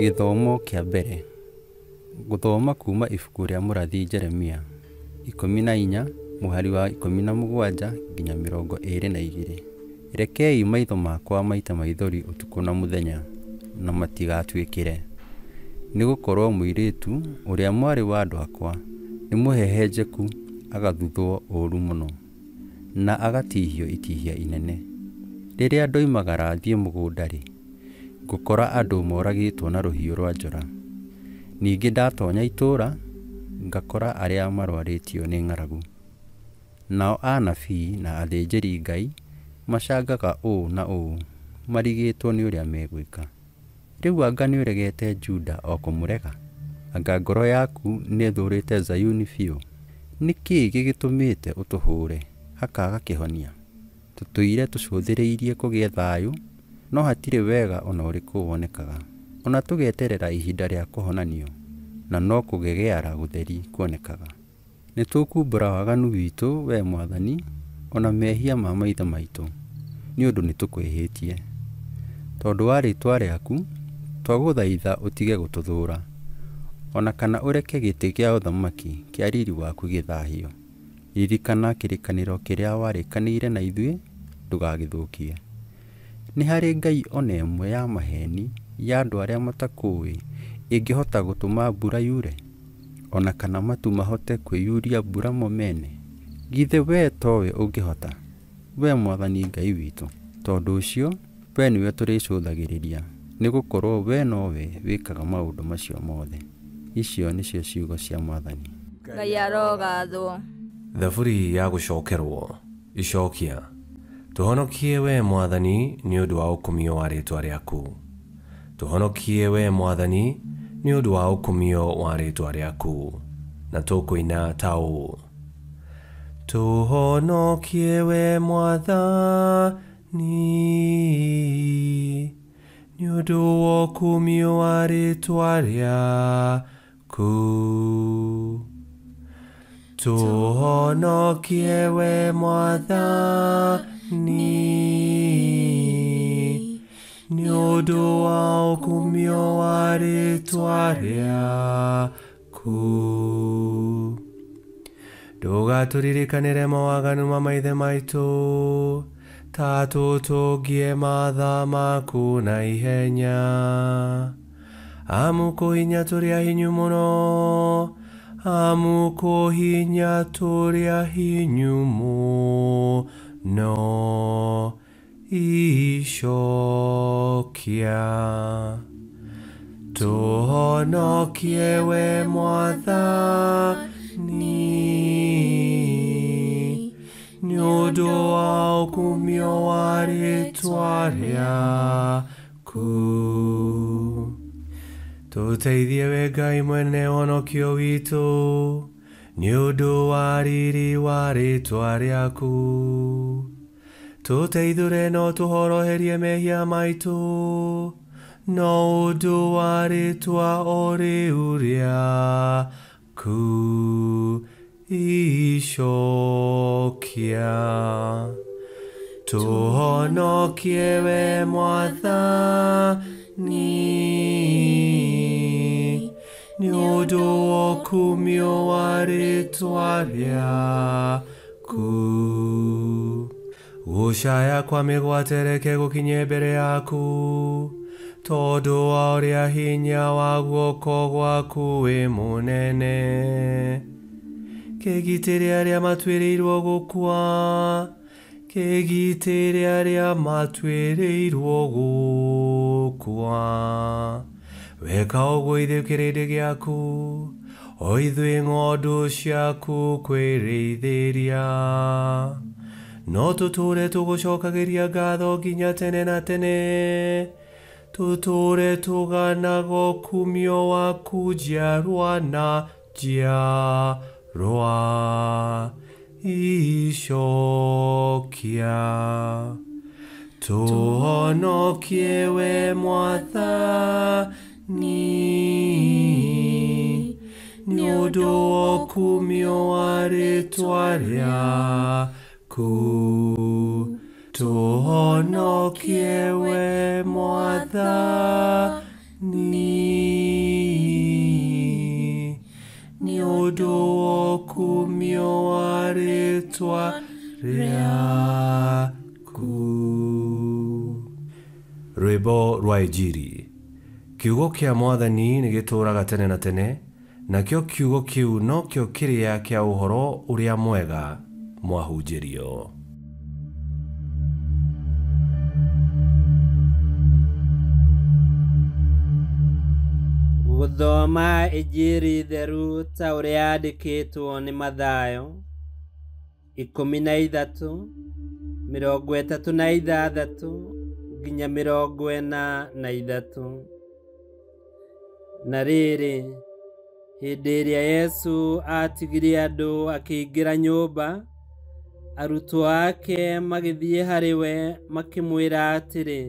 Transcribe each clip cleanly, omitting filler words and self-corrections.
Gĩthomo kĩa mbere. Gũthoma kuma ibuku rĩa mũrathi Jeremia, 14 mũhari wa 17 nginya 22. Rekei maitho makwa maite maithori ũtukũ na mũthenya, na matigatuĩkĩre, nĩ gũkorũo mũirĩtu ũrĩa mwarĩ wa andũ akwa nĩ mũhehenjeku agathuthwo ũũru mũno, na agatihio itihia inene. Rĩrĩa ndoimagara thiĩ mũgũnda-rĩ, ngũkora andũ moragĩtwo na rũhiũ rwa njora. Ningĩ ndatonya itũũra, ngakora arĩa marwarĩtio nĩ ng'aragu. Nao anabii na athĩnjĩri-Ngai macangaga ũũ na ũũ, marigĩtwo nĩ ũrĩa megwĩka. Rĩu anga nĩũregete Juda o kũmũrega? Anga ngoro yaku nĩĩthũũrĩte Zayuni biũ? Nĩ kĩ gĩgĩtũmĩte ũtũhũre, hakaaga kĩhonia? Tũtũire tũcũthĩrĩirie kũgĩe thayũ, no hatirĩ wega o na ũrĩkũ wonekaga. O na tũgeterera ihinda rĩa kũhonanio, na no kũgegeara gũtheri kuonekaga. Nĩtũkuumbũra waganu witũ, wee Mwathani, o na mehia ma maithe maitũ, nĩ ũndũ nĩtũkwĩhĩtie. Tondũ wa rĩĩtwa rĩaku, twagũthaitha ũtige gũtũthũũra, o na kana ũreke gĩtĩ kĩa ũthamaki kĩa riri waku gĩthahio. Ririkana kĩrĩkanĩro kĩrĩa warĩkanĩire na ithuĩ, ndũgagĩthũkie. Nĩ harĩ ngai o na ĩmwe ya maheeni ya andũ arĩa matakũũĩ ĩngĩhota gũtũma mbura yure, o na kana matu mahote kwĩyuria mbura mo mene? Githĩ wee towe ũngĩhota, wee Mwathani Ngai witũ? Tondũ ũcio wee nĩwe tũrĩcũthagĩrĩria, nĩ gũkorũo wee nowe wĩkaga maũndũ macio mothe. Icio nĩcio ciugo cia Mwathani. Ngai arogathwo. Thaburi ya gũcokerwo. Icokia. Tũhonokie we Mwathani nĩ ũndũ wa ũkumio wa rĩĩtwa rĩaku. Tũhonokie we Mwathani nĩ ũndũ wa ũkumio wa rĩĩtwa rĩaku. Na tũkũina ta ũũ: Tũhonokie we Mwathani nĩ ũndũ wa ũkumio wa rĩĩtwa rĩaku. Tũhonokie we Mwathani nĩ ũndũ wa ũkumio wa rĩĩtwa rĩaku. Ndũgatũririkanĩre mawaganu ma maithe maitũ, ta tũtũngie matha maku na ihenya. Amu kũhinya tũrĩ ahinyu mũno, amu kũhinya tũrĩ ahinyu mũno. Icokia. Tũhonokie we Mwathani nĩ ũndũ wa ũkumio wa rĩĩtwa rĩaku. Tũteithie we Ngai mwene ũhonokio witũ, nĩ ũndũ wa riri wa rĩĩtwa rĩaku. Tũteithũre no tũhoroherie mehia maitũ, no ũndũ wa rĩĩtwa o rĩu rĩaku. Icokia. Tũhonokie we Mwathani nĩ ũndũ wa ũkumio wa rĩĩtwa rĩaku. Gũcaya kwa mĩgwate reke gũkinye mbere yaku, tondũ wa ũrĩa hinya wa guoko gwaku wĩ mũnene. Kĩgitĩre arĩa matuĩrĩirwo gũkua, kĩgitĩre arĩa matuĩrĩirwo gũkua. Weka ũguo ithuĩ kĩrĩndĩ gĩaku, o ithuĩ ng'ondu ciaku kwĩrĩithĩria. No tũtũũre tũgũcokagĩria ngatho nginya tene na tene, tũtũũre tũganaga ũkumio waku njiarwa na njiarwa. Icokia. Tũhonokie we Mwathani nĩ ũndũ wa ũkumio wa rĩĩtwa rĩaku. Tũhonokie we Mwathani ũndũ wa ũkumio wa rĩĩtwa rĩaku. Rwĩmbo rwa Injiri. Kiugo kĩa Mwathani nĩ gĩtũũraga tene na tene, nakĩo kiugo kĩu nokĩo kĩrĩa kĩa ũhoro ũrĩa mwega mwahunjĩrio. Gũthoma Injiri theru ta ũrĩa yandĩkĩtwo nĩ Mathayo 13 36 nginya 43. Na rĩrĩ, hĩndĩ ĩrĩa Yesu aatigire andũ akĩingĩra nyũmba, arutwo ake magĩthiĩ harĩ we makĩmwĩra atĩrĩ,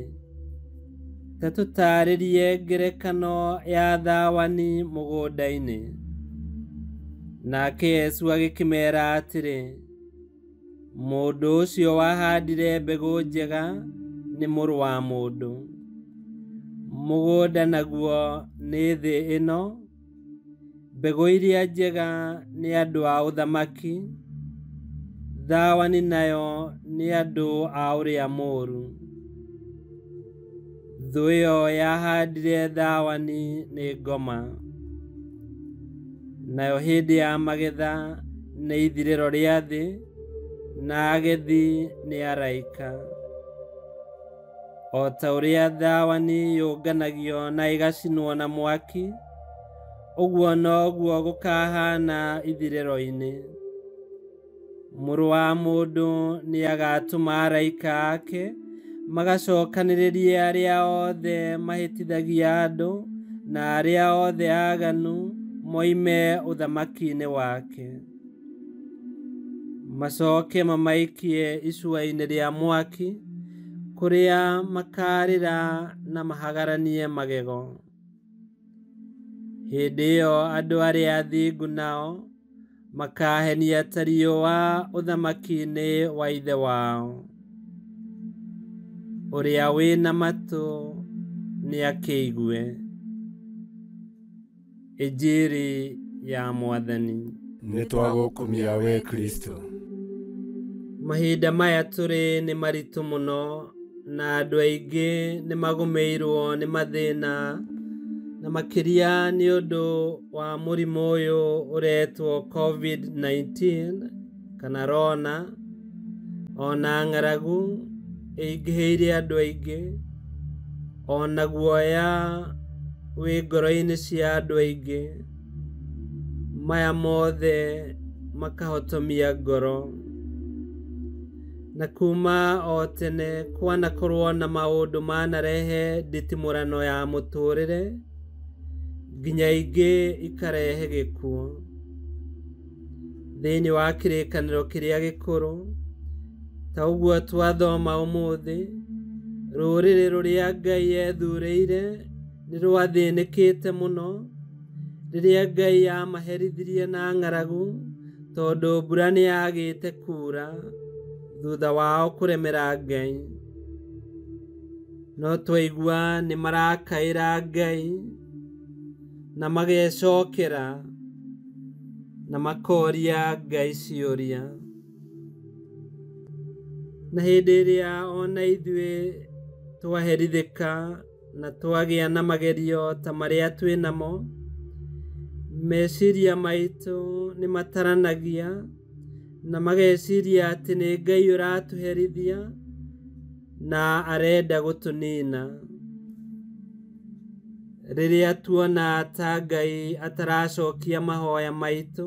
ta tũtaarĩrie ngerekano ya thawani mũgũnda-inĩ. Nake Yesu agĩkĩmeera atĩrĩ, mũndũ ũcio wahandire mbegũ njega nĩ mũrũ wa mũndũ. Mũgũnda naguo nĩ thĩ ĩno, mbegũ iria njega nĩ andũ a ũthamaki, thawani nayo nĩ andũ a ũrĩa mũũru. Thũ ĩyo yahandire thawani nĩ ngoma. Nayo hĩndĩ ya magetha nĩ ithirĩro rĩa thĩ, na agethi nĩ araika. O ta ũrĩa thawani yũnganagio na ĩgacinwo na mwaki, ũguo noguo gũkahaana ithirĩro-inĩ. Mũrũ wa mũndũ nĩagatũma araika ake magacokanĩrĩrie arĩa othe mahĩtithagia andũ na arĩa othe aaganu moime ũthamaki-inĩ wake. Macoke mamaikie icua-inĩ rĩa mwaki, kũrĩa makarĩra na mahagaranie magego. Hĩndĩ ĩyo andũ arĩa athingu nao makahenia ta riũa ũthamaki-inĩ wa Ithe wao. Ũrĩa wĩna matũ nĩakĩigue. Injiri ya Mwathani. Nĩtwagũkumia we Kristo. Mahinda maya tũrĩ nĩ maritũ mũno, na andũ aingĩ nĩ magũmĩirwo nĩ mathĩna, na makĩria nĩ ũndũ wa mũrimũ ũyũ ũretwo COVID-19 kana Rona, ona ng'aragu ĩingĩhĩire andũ aingĩ, ona guoya wĩ ngoro-inĩ cia andũ aingĩ. Maya mothe makahotomia ngoro. Na kuma o tene kwanakorwo na maũndũ manarehe nditimũrano ya mũtũrĩre, nginya ingĩ ikarehe gĩkuũ. Thĩinĩ wa kĩrĩkanĩro kĩrĩa gĩkũrũ, ta ũguo twathoma ũmũthĩ, rũrĩrĩ rũrĩa Ngai ethurĩire nĩ rwathĩnĩkĩte mũno rĩrĩa Ngai amaherithirie na ng'aragu, tondũ mbura nĩyagĩte kuura thutha wao kũremera Ngai. No twaigua nĩ marakaĩra Ngai na magecokera na makoria Ngai ciũria. Na hĩndĩ ĩrĩa ona ithuĩ twaherithĩka na twagĩa na magerio ta marĩa twĩ namo, meciria maitũ nĩ mataranagia na mageciria atĩ nĩ Ngai ũratũherithia na arenda gũtũnina. Rĩrĩa tuona ta Ngai ataracokia mahoya maitũ,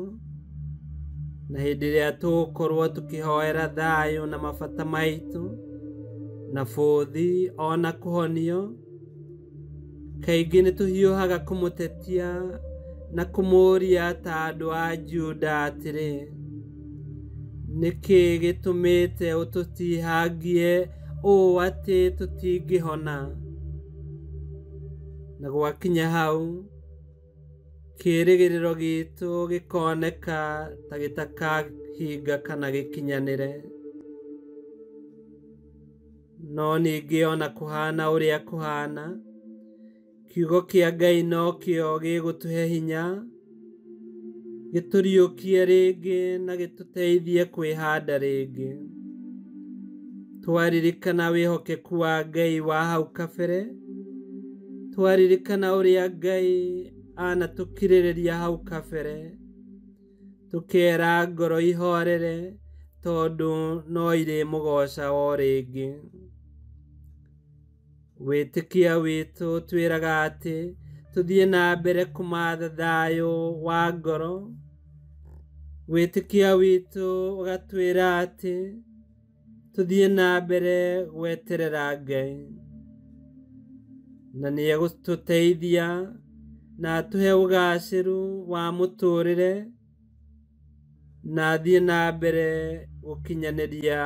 na hĩndĩ ĩrĩa tũgũkorwo tũkĩhoera thayũ na mabata maitũ na bũthi ona kũhonio, kaingĩ nĩ tũhiũhaga kũmũtetia na kũmũũria ta andũ a Juda atĩrĩ, nĩkĩ gĩtũmĩte ũtũtihangie ũũ atĩ tũtingĩhona? Na gwakinya hau, kĩĩrĩgĩrĩro gitũ gĩkoneka ta gĩtakahinga kana gĩkinyanĩre. No ningĩ ona kũhana ũrĩa kũhana, kiugo kĩa Ngai nokĩo gĩgũtũhe hinya Gĩtũriũkie rĩngĩ na gĩtũteithie kwĩhanda rĩngĩ. Twaririkana wĩhokeku wa Ngai wa hau kabere, twaririkana ũrĩa Ngai anatũkirĩrĩria hau kabere, tũkera ngoro ihorere tondũ no irĩmũgoca o rĩngĩ. Wĩtĩkia witũ twĩraga atĩ tũthiĩ na mbere kũmatha thayũ wa ngoro. Wĩtĩkia witũ ũgatwĩra atĩ tũthiĩ na mbere gweterera Ngai, na nĩegũtũteithia na atũhe ũgacĩru wa mũtũrĩre, na athiĩ na mbere gũkinyanĩria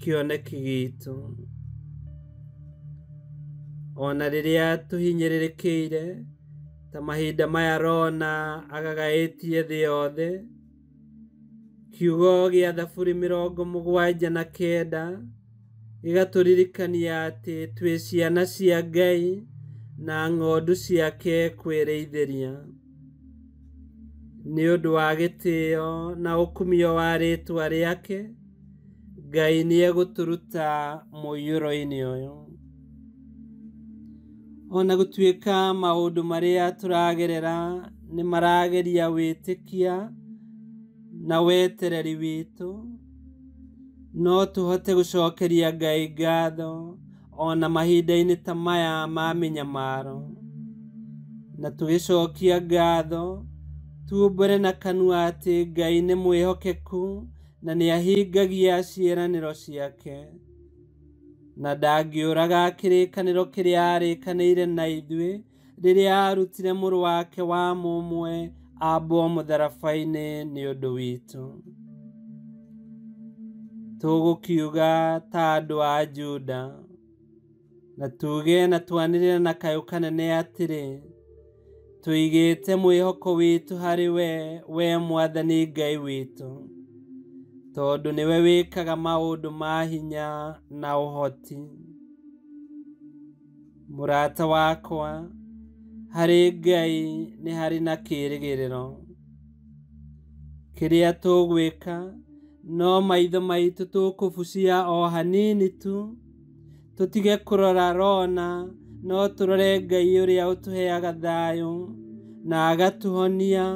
kĩoneki gitũ. Ona rĩrĩa tũhinyĩrĩrĩkĩire ta mahinda maya rona agagaĩtie thĩ yothe, kiugo gĩa Thaburi 79 gĩgatũririkania atĩ twĩ ciana cia Ngai na ng'ondu ciake kwĩrĩithĩria. Nĩ ũndũ wa gĩtĩo na ũkumio wa rĩtwa rĩake, Ngai nĩegũtũruta mũiyũro-inĩ ũyũ. Ona gũtuĩka maũndũ marĩa tũragerera nĩ marageria wĩtĩkia na wetereri witũ, no tũhote gũcokeria Ngai ngatho ona mahinda-inĩ ta maya ma mĩnyamaro. Na tũgĩcokia ngatho tuumbũre na kanua atĩ Ngai nĩ mwĩhokeku na nĩahingagia ciĩranĩro ciake, na ndangĩũraga kĩrĩkanĩro kĩrĩa arĩkanĩire na ithuĩ rĩrĩa arutire mũrũ wake wa mũmwe ambwo mũtharaba-inĩ nĩ ũndũ witũ. Tũgũkiuga ta andũ a Juda, na tuge na twanĩrĩre na kayũ kanene atĩrĩ, tũigĩte mwĩhoko witũ harĩ we, we Mwathani Ngai witũ, tondũ nĩwe wĩkaga maũndũ ma hinya na ũhoti. Mũrata wakwa, harĩ Ngai nĩ harĩ na kĩĩrĩgĩrĩro. Kĩrĩa tũgwĩka no maitho maitũ tũkũbucia o hanini tu, tũtige kũrora rona, no tũrore Ngai ũrĩa ũtũheaga thayũ na agatũhonia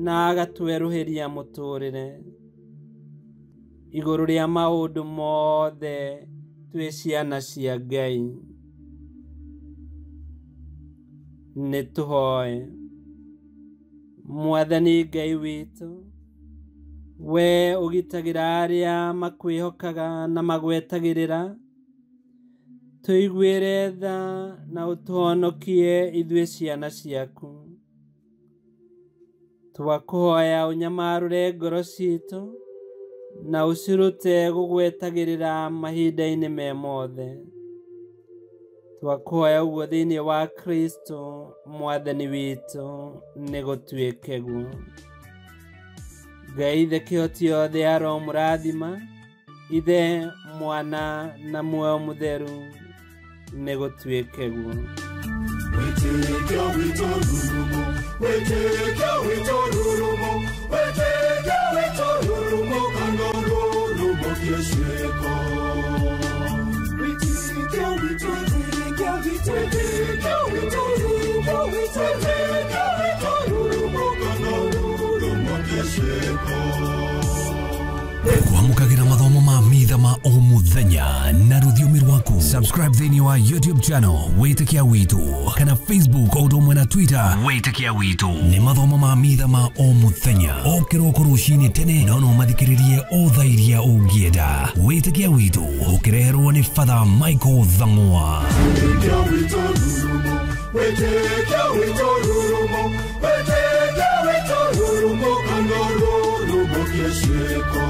na agatwerũhĩria mũtũrĩre. Igũrũ rĩa maũndũ mothe twĩ ciana cia Ngai. Nĩ tũhoe. Mwathani Ngai witũ, we ũgitagĩra arĩa makwĩhokaga na magwetagĩrĩra, tũiguĩre tha na ũtũhonokie ithuĩ ciana ciaku. Twakũhoya ũnyamarũre ngoro citũ na ũcirute gũgwetagĩrĩra mahinda-inĩ me mothe. Twakũhoya ũguo thĩinĩ wa Kristo Mwathani witũ, nĩ gũtuĩke guo. Ngai Ithe kĩhoti yothe aromũrathima, Ithe, Mwana na Muoyo Mũtheru, nĩ gũtuĩke guo. Wĩtĩkia witũ rurumo, wĩtĩkia witũ rurumo, wĩtĩkia witũ rurumo, kana rurumo kĩciĩko. Wĩtĩkia witũ, wĩtĩkia witũ, wĩtĩkia witũ rurumo, wĩtĩkia witũ rurumo, kana rurumo kĩciĩko. Kwamũkagĩra mathomo ma mitha ma o mũthenya na rũthiomi rwaku. Subscribe thĩinĩ wa YouTube channel Wĩtĩkia Witũ kana Facebook o ũndũ ũmwe na Twitter Wĩtĩkia Witũ. Nĩ mathomo ma mitha ma o mũthenya o kĩroko rũcinĩ tene, no no mathikĩrĩrie o thaa iria ũngĩenda. Wĩtĩkia Witũ ũkĩreherwo nĩ Father Michael Thang'wa. Wĩtĩkia witũ rurumo, wĩtĩkia witũ rurumo, wĩtĩkia witũ rurumo, kana rurumo kĩciĩko.